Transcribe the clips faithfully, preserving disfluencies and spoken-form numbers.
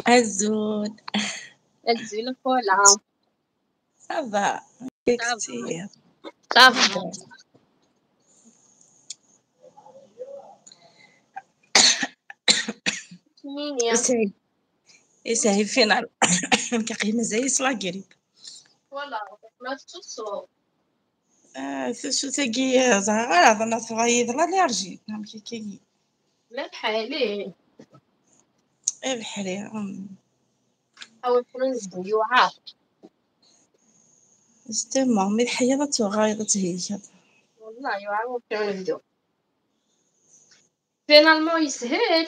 Azul. Azul a Paula. Ça va. Ça va. Ça va. Mini. Essaye. Essaye, final. Kaqi mazal-it la grippe. Voilà, ma tettṣuṣu. Ah, tusut-agi, ẓriɣ ara, ẓriɣ tebɣa yid l'allergie. Amek akka-yi? Lḥal, ih. Lḥal, mm. Awal kra nezdew yewɛer. Justement, mi tḥeyyaḍ ad tuɣaleḍ ad theyyaḍ. Wallah, yewɛer wawal kra nezdew. Finalement, yeshel.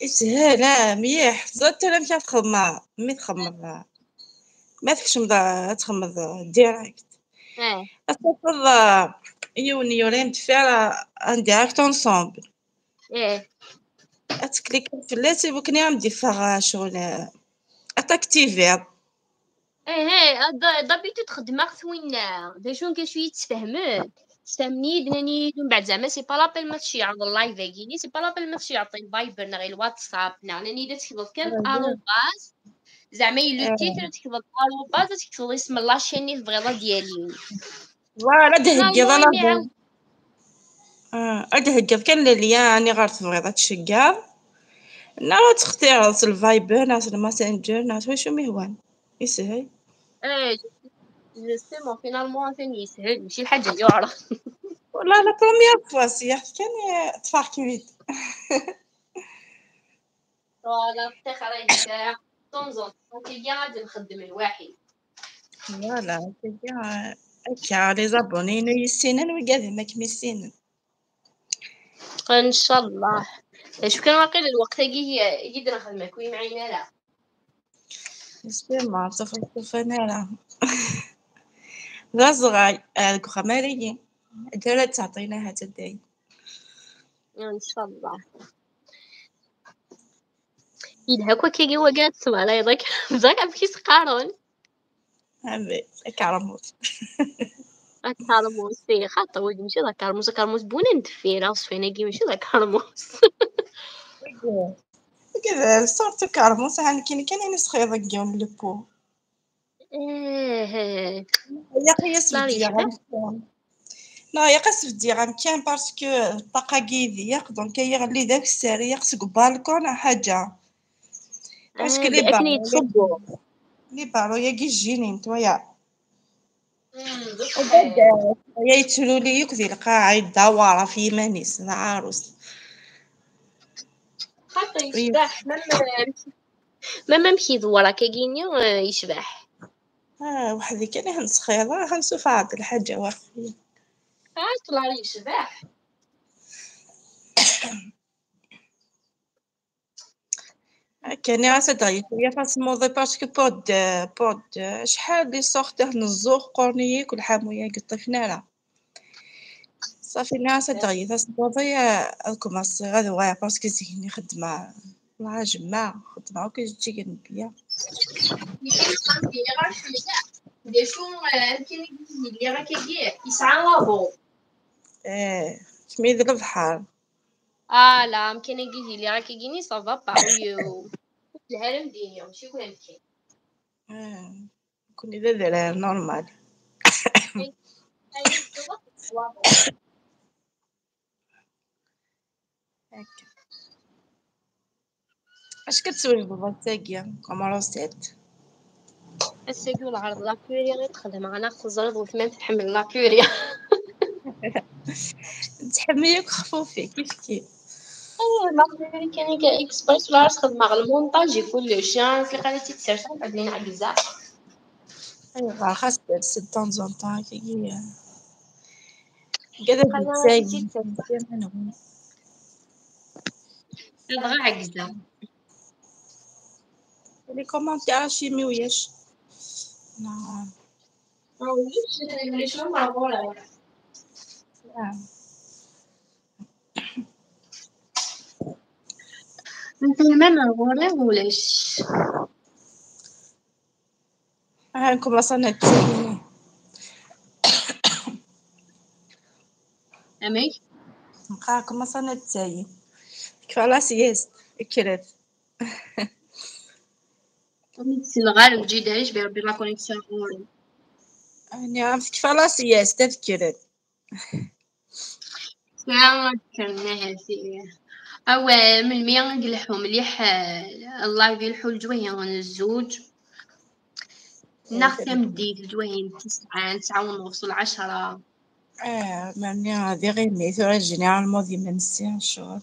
Yeshel, ah, mliḥ. Teẓriḍ tura amek ara txedmeḍ, mi txedmeḍ, ma tkecmeḍ, ad txedmeḍ direct. Eh, Ad tafeḍ, ah, yiwen yura deffir, ah, un direct ensemble. eh. Ad teklikiḍ fell-as, iwakken ad am-d-iffeɣ, ah, ccɣel, ah, ad t-aktiviḍ. Eh, eh, d-, d'habitude xeddmeɣ-t winna. D acu n kacu i yi-d-sfehmen? Sfehmen-iyi-d, nnan-iyi-d, mbeɛd zeɛma c'est pas la peine ma tceyɛeḍ live-agi-ni, c'est pas la peine ma tceyɛeḍ i Viber neɣ i WhatsApp, neɣ nnan-iyi-d ad tekbeḍ kan arobase, zeɛma i le titre ad tekbeḍ arobase, ad tekbeḍ isem n la chaîne i tebɣiḍ ad d-yalin. Voilà, ad d-theggiḍ Normalement, anabaḍ. Ah, ad d-theggiḍ kan le lien aniɣer tebɣiḍ ad tceggeḍ. Neɣ ad textireḍ s le Viber, neɣ s le Messenger, neɣ s wacu mi hwan. Yeshel. Eh, justement, finalement, atan yeshel, mačči lḥaǧa yuɛren. Wallah, la première fois, c'est-à-dire kan, eh, ṭṭfeɣ-kem-id. Voilà, ṭṭixer ay yesɛa. Tunẓeḍ, akken ad nxeddem lwaḥid. Voilà, c'est-à-dire, eh, akka, les abonnés-inu yessinen, wigad-im ad kem-issinen. Ncallah. D acu kan, waqil lweqt-agi i d-nexdem akk ur yemɛin ara. Justement, tafeḍ ur tufan ara. D aẓɣal, eh, deg uxxam ara yili. Ad ara d-ttɛeṭṭin ahat a dayem. Ncallah. Yelha akk akkagi wagi ad tesmalayeḍ akka. Ẓriɣ amek i s-qqaren. Abi, akermus. Akermus, ih, xaṭer, wagi mačči d akermus, akermus n win n deffir, aɣezfan-agi mačči d akermus. Wagi d sorte ukermus, ha nekkini kan i nesxiḍ deg yiwen lepo. Eh, eh. Ilaq-iyi ad s-beddiɣ amkan. Non, ilaq ad s-beddiɣ amkan parce que ṭṭaq-agi iḍeyyeq, donc ad iɣelli d akessar, ilaq seg ubalkun neɣ ḥaǧa. Parce que Ah, les akken barreaux, yettṣubbu. les barreaux-agi jjinin, twaya. Mm, Ubeɛd, ya yettruli yakk di lqaɛa, yeddawer ɣef yiman-is, d aɛarus. Xaṭi yecbeḥ, même, même amek idewwer akkagi-nni, eh, yecbeḥ. Ah, weḥd-i kan i ḥnesxir, ah, ḥnsufeɣ-d lḥaǧa waxi. Ah, ṭṭlar yecbeḥ. Akka, nniɣ-as ad d-ɣer-yefk tasmuḍi parce que pour de, pour de, acḥal di sorte neẓẓuɣ, qquren-iyi-k lḥamu-agi ṭṭifen ara. Safi, nniɣ-as ad d-ɣer-yefk tasmuḍi, ad kumaṣiɣ ad uɣaleɣ parce que zik-nni xeddmeɣ la jemma, xeddmeɣ akk ijeǧǧigen n bya. D acu, eh, akken i d-lliɣ akkagi, yesɛa labo. Eh, kemmi d lebḥer. Ah, la, amkan-agi yili akkagi-ni, ça va pas, ur yelha ara am dini, mačči akk amkan. Ah, nekkni d adrar normal. Akka. Acu ad teswejdeḍ ass-agi, comme recette? Ass-agi ur lɛerḍ la purée i txedmeɣ, neɣ teẓriḍ weltma-m tḥemmel la purée. Tḥemmel akk xfufi, kif kif. Aywa, la purée kan i express, ur lɛerḍ xedmeɣ le montage i kullec, ya, tlaq ad tt-id-serseɣ, ad d-nɛeggezeɣ. Aywa, xas ters de temps en temps, akkagi. Qad ad d-tsayi. Dɣa ɛegzeɣ. Les commentaires, acimi ulac? Non. Ah, ulac, ulac, ma ɣur-, ah. Netta ma ɣur-i ulac. Ah, nkumaṣ ad nettayi. Amek? Nqa nkumaṣ ad nettayi. Tekfa la sieste, kkret. Ur ssneɣ ara lǧid-a, icbi Rebbi la connexion ɣur-i. Ɛni ɣef tekfa la sieste ad kkren? Kra ad kkren, ahat, ih. Awal, melmi i ileḥḥu mliḥ, eh, live ileḥḥu leǧwayhi n zzuǧ. Neɣ tameddit leǧwayhi n tesɛa, tesɛa u nneṣ, lɛecṛa. Ah, mani ad iɣimi, tura généralement d imensi, ccɣel.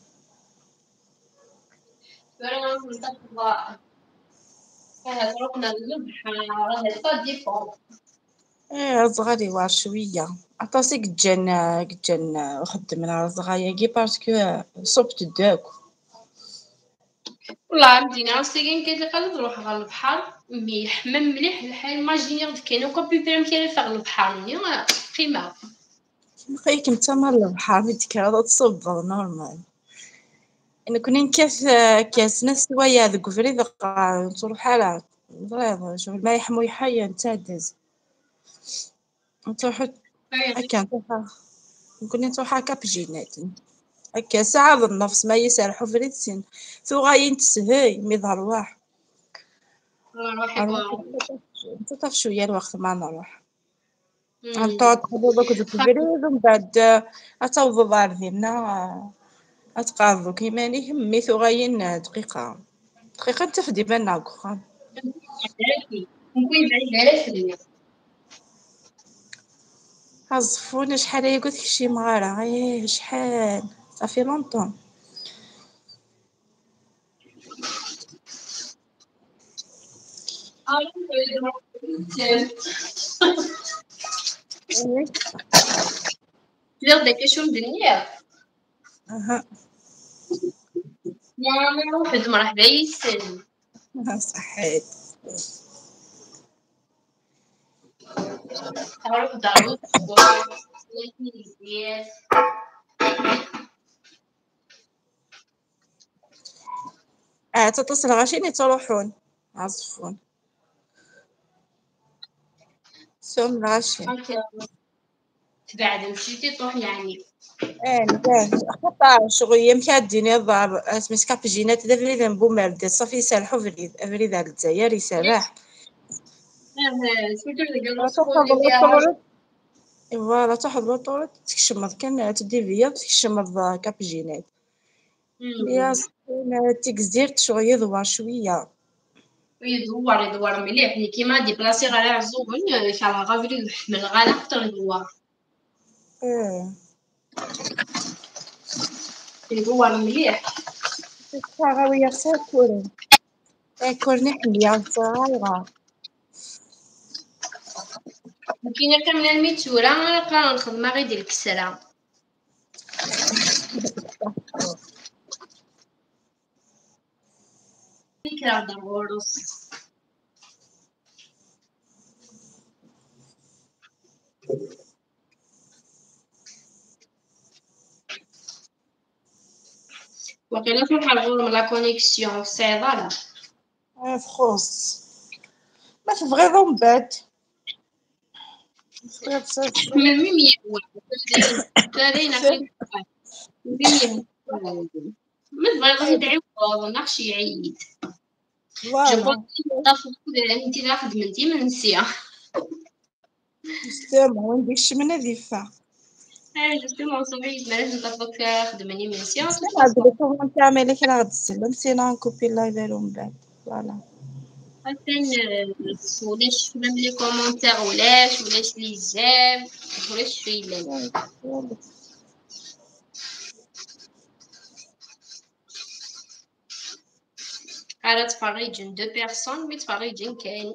Tura nṭeq, ahat ruḥna lebḥer, ahat ça dépend. Eh, aẓɣal iwɛer cwiya. Aṭas i yeǧǧan, eh, yeǧǧan, eh, uxeddem n rreẓɣa-agi, parce que, eh, ṣubbet-d akk. Wallah, am d-iniɣ, ass-agi nekk ilaq ad ruḥeɣ ɣer lebḥer, mi yeḥma mliḥ lḥal, imaginiɣ-d kan akk à peu près amek ara afeɣ lebḥer-nni, ah, qqimeɣ. Ixeyyek netta ma lebḥer, mi d-tekkreḍ ad tṣubbeḍ, normal. Nekkni nekkat, eh, akka snat sswayeɛ deg ubrid, ɣer ur nettruḥ ara. Teẓriḍ, ccɣel ma yeḥmu yeḥay, nettaɛdaz. Nettruḥ akka, nettruḥ, nekkni nettruḥ akka bjinat. Akka, saɛa d nnefs, ma yiserreḥ ubrid, sin tuɣalin teshel, mi d rrwaḥ. Rrwaḥ, rrwaḥ, nttaf cwiya lweqt ma nruḥ. Ad tɛawed txedmeḍ akked ubrid, umbeɛd, eh, ad tawḍeḍ ɣer dinna, eh, ad tqeɛdeḍ akk iman-ik, mi tuɣalin, eh, dqiqa. Dqiqa ad tafeḍ iman-nneɣ deg uxxam. Aẓeffun, acḥal aya ur t-kcimeɣ ara. Ih, acḥal. Ça fait longtemps. Lliɣ d akacum d nniɣ. Aha. Nniɣ, nruḥ-d, mṛeḥba yes-sen. Ah, ṣaḥḥit. Tṛuḥ-d ɣer uẓeffun, ahat aṭas n lɣaci i yettruḥun ɣer Uẓeffun. Sɛun lɣaci. Tbeɛdem ciṭ i ṭuḥ, yeɛni. Eh, nban. Axaṭer ccɣel, amek ara d-tiniḍ, asmi-s Cap Général d abrid n Bumard, ṣafi iserreḥ ubrid, abrid ar Lezzayer iserreḥ. Eh, eh, surtout deg Voilà, l'autoroute. Voilà, truḥeḍ l'autoroute, tkecmeḍ kan, tdiviyeḍ, tkecmeḍ, eh, Cap Général. Mm. Yes, eh, Tigzirt ccɣel iḍewwer cwiya. Iḍewwer, iḍewwer mliḥ. Nekk ma déplaciɣ ɣer Iɛeẓẓugen, eh, kerheɣ abrid, ur ḥemmleɣ ara axaṭer iḍewwer. Eh. Iḍewwer mliḥ. Ttarawiyeɣ s akuren. Akuren i ḥemmleɣ, ttarawiyeɣ. Nekkin akka mnalmi d tura, ara qqaren xedmeɣ-id lkesra. Kkreɣ-d ɣur-s. Waqila truḥ ar ɣur-m la connexion, ur tesɛiḍ ara. Ah, txuṣ. Ma tebɣiḍ umbad. Melmi mi yehwa. Tura dayen aql-i. Melmi mi yehwa. Ma tebɣiḍ ad yi-d-tɛiwdeḍ, neɣ ceyɛi-yi-d. Voilà. Je pense que tafeḍ, nti la xedment imensi. Justement, wanda ikecmen ad yeffeɣ. Eh, justement, ṣafi, yezmer ad nṭafeḍ kra xedmen imensi. Justement, deg les commentaires, ma yella kra ɣ-d-tsellem, sinon nkupi live ar umbeɛd. Voilà. Atan, eh, ulac, même les commentaires ulac, ulac les j'aime, ulac acu yellan. Ara ttferriǧen deux personnes, mi ttferriǧen kan.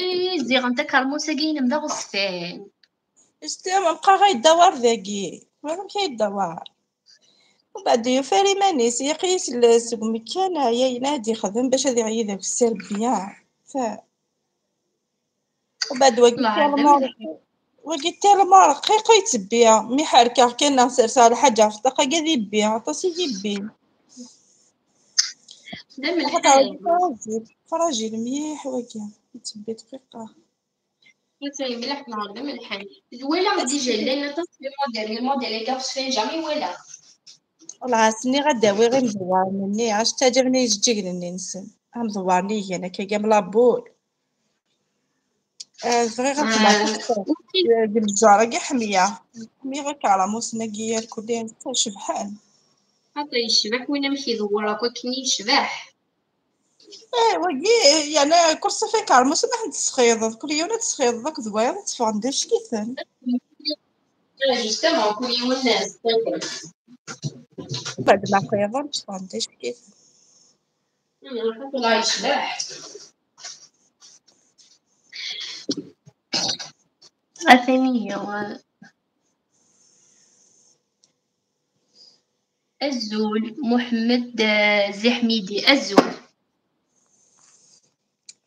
Eh, ziɣen takermust-agi-inem d aɣezfan. Justement, qqareɣ-ak-d awar dagi. Ẓriɣ amek ay d-awar. Ubeɛd yufa iman-is, yeqqis seg umekkan, aya yella ad yexdem bac ad iɛeyy deg sser bien. Fa-, ubeɛd wagi tellement, wagi tellement rqiq i yettebbi. Mi ḥerkeɣ kan neɣ serseɣ lḥaǧa ɣef ṭṭaqa-agi ad yebbi, aṭas i yebbi. D amellḥan. Fragile, fragile mliḥ wagi, yettebbi dqiqa. Atan mliḥ, nehṛ d amelḥan. Walaɣ déjà llan aṭas n les modèles, les modèles-agi ɣef Sfenjam i walaɣ. Wala, ass-nni ad d-awiɣ imezwaren-nni, ɛac ttaǧaben ijeǧǧigen-nni-nsen. Amezwar-nni igan akkagi am la boule. Ah, bɣiɣ ad ḍmeɣ deg lezwar-agi ḥemya. Ḥemya ɣer ikermusen-agi irkelli cebḥen. Xaṭi yecbeḥ win amek idewwer akk akken i yecbeḥ. Eh, wagi, yani, kul ṣṣifa ikermusen aḥ n tesxiḍeḍ, kul yiwen ad tesxiḍeḍ akked wayeḍ ad teffɣen d acekiten. Justement, kul yiwen s Bad ma xiḍen tteffɣen d acekiten. Xaṭi la yecbeḥ. Atan ihi. Azul, Muḥemmed, eh, Ziḥmidi, azul.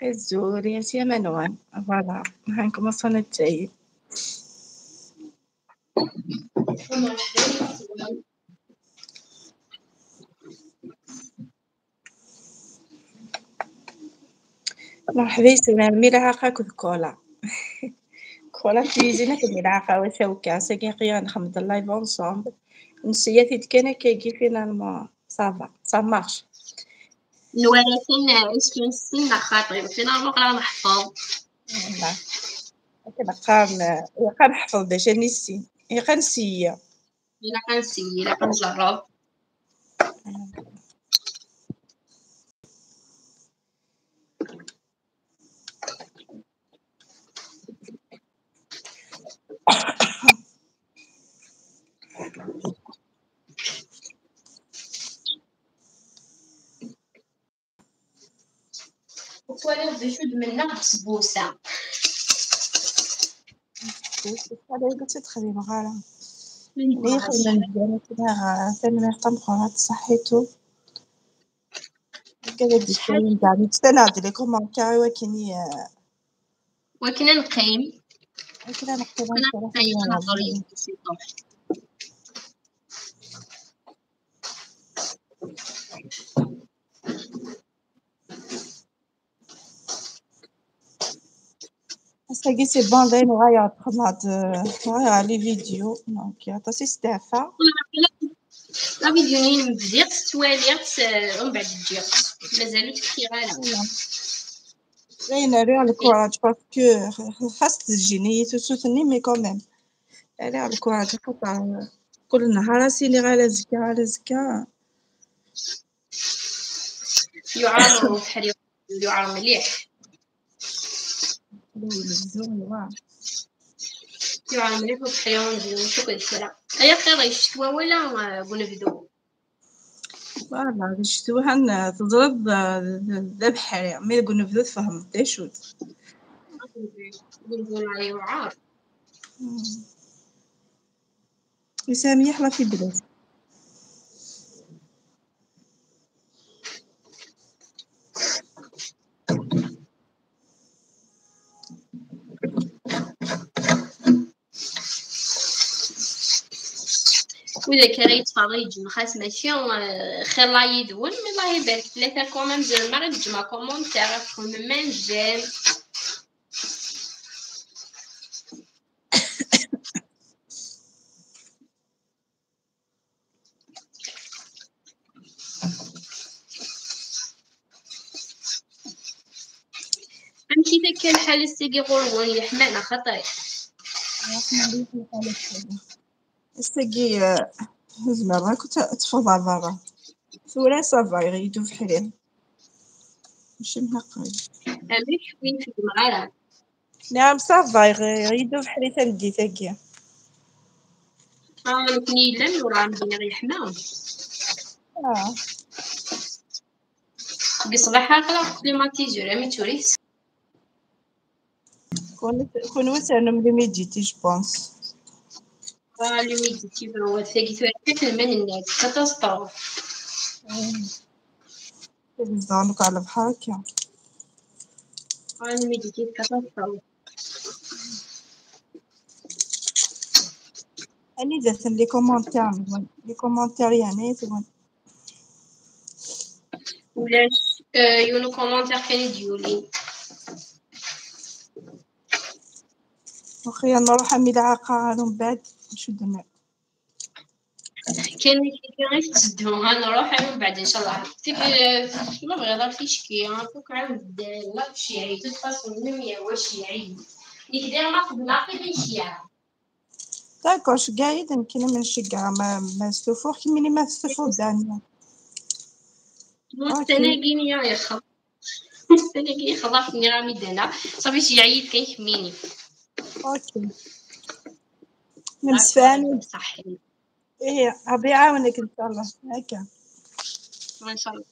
Azul, yes, ya Manwan. Voilà, هنكمل سنتين. مرحبا يسلم، ميراها خاكو كولا. كولا في زينة ميراها خاوة شوكة، ساكن قيان خمد اللايف ensemble. نسيتي كان كيجي finalement. Ça va, ça marche. نوالكن اسكن سن خاطر finalement راه نحفظ. والله. كنقام، يقام نحفظ déjà نسي. يقام نسيا. إلا كنسي، إلا كنجرب. Twalaḍ d acu d-mennaɣ deg useggas-a? Ur tt-xdimeɣ ara. Mi xedmen mezgal akken, tanemmirt tameqqrant, ṣaḥḥitu. Akka d addekkayen, zeɛma ttanaɣ-d les commentaires i wakken i, Wakken ad neqqim. Akken ad neqqim. Wakken ad neqqim, nehder yid-s i ṭṭuḥ. Ass-agi c'est bon, dayen uɣaleɣ txedmeɣ-d, uɣaleɣ les vidéos, donc aṭas i steɛfaɣ. La vidéo-nni bdiɣ-tt, ttwaliɣ-tt, eh, umbeɛd ǧǧiɣ-tt. Mazal ur tt-kfiɣ ara. Dayen rriɣ le courage parce que xas tejjini-yi tusut-nni, mais quand même. Rriɣ le courage, xaṭer kul nnhar as-iniɣ ala azekka, ala azekka. Yuɛer ubeḥri, yuɛer mliḥ. Yuɛer mliḥ ubeḥri, ur nzewweǧ akk d kra. Ay axir, ccetwa wala, eh, deg unebdu? Voilà, di ccetwa han, teẓriḍ, eh, d, d, d abeḥri, mi deg unebdu tfehmeḍ d acu-t. Deg unebdu la yuɛer. Hmm. Yesɛa mliḥ la faiblesse. Widak ara yettferriǧen, xas mačči, eh, xilla yid-wen, mais Allah ibarek, tlata quand même, tzemrem ara tǧem commentaire, ad txedmem un j'aime. Amek i akka lḥal ass-agi ɣur-wen, yeḥma neɣ xaṭi? Ass-agi, eh, tezmer akk ad teffeɣ ɣer berra. Tura ça va, iɣli-d ubeḥri. Mačči mnaqal. Amek, ur fhimeɣ ara. Nɛam, ça va, iɣli-d ubeḥri tameddit-agi. Ah, nekkni yellan ur ɛam diniɣ yeḥma. Ah. Deg ṣṣbaḥ aql-aɣ climatiseur, armi d tura. Kun-, kunwi ternum l'humidité, je pense. Ah, l'humidité, vraiment, tagi tura kan lman-nni, catastrophe. Tezdeɣ nekk ɣer lebḥer akka. Ah, l'humidité, catastrophe. Anida-ten les commentaires-nwen? Les commentaires yeɛni-twen? Ulac, eh, yiwen ukomantir kan i d-yulin. Uxi, nruḥ am ilɛaqa ar umbeɛd, acu d-nniḍ? Kan akka i tetteddu, ad nruḥ ar umbeɛd, incallah. Tif-, ma bɣiḍ ar ticki, akk ɛawed, la tceyɛi, de toute façon, même yehwa ceyɛi. Nekk diɣ ma xedmeɣ kan nceyɛeɣ. D'accord, ceggeɛ-iyi-d, nekkini ma nceggeɛ, ma, ma stufuɣ, kemmini ma testufuḍ, Dania. Mustanagi-nni yexḍa. Mustanagi yexḍa, nniɣ-am-id ana. Ṣafi, ceyɛeɣ-d kan kemmini. Ok. Nemsefham. Ṣaḥḥi. Ihi, Ṛebbi iɛawen-ak, incallah. Akka. Incallah.